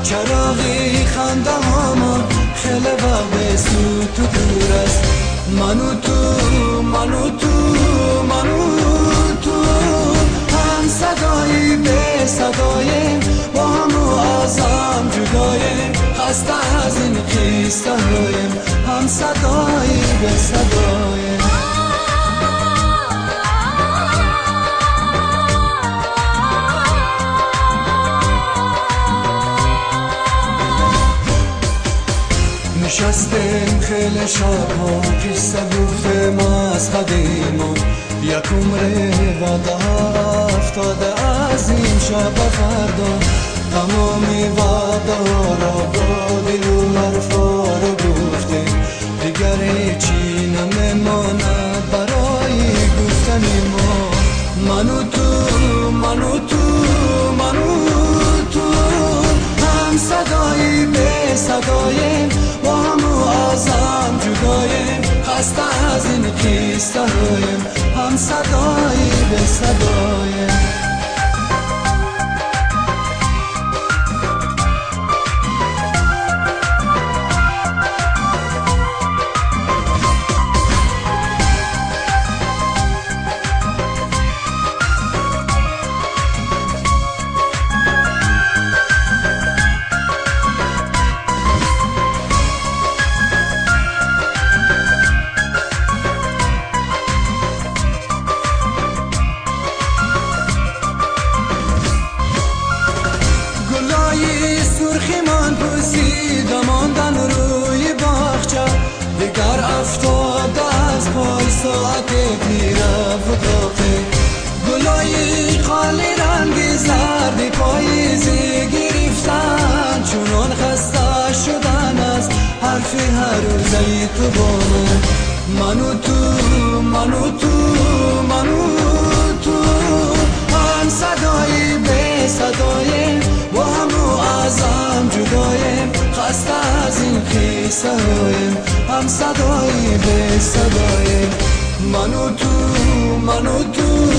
چراغی خنده هامان خیلی وقت به سو تو دور است. من و تو، من و تو، من و تو، هم صدایی به صداییم، با هم و از هم جداییم، خسته از این قصه هایم، هم صدایی به صداییم. نشستیم خیلی شبها قصه گفتیم از قدیما، یک عمر وعده افتاده از این شب فردا، تمامی وعده را با دل و حرفا رو گفتیم، دیگر هیچی نمیماند برای گفتن ما. من و تو، من و تو، من و تو، هم صدایی به صداییم، با هم و از هم جداییم، خسته از این قصه هایم، هم صدایی به صداییم. سرخی من پوسیده ماندن روی باغچه، دیگر افتاده از پای ساعت پیره و داغه، گلای خالی رنگ زرد پاییزی گرفتن، چونان خسته شدن از حرف هر روزه تو با من. من و تو، من و تو، من و تو، هم صدایی به صداییم، با هم و از هم جداییم، خسته از این قصه هایم، هم صدایی به صداییم. من و تو، من و تو،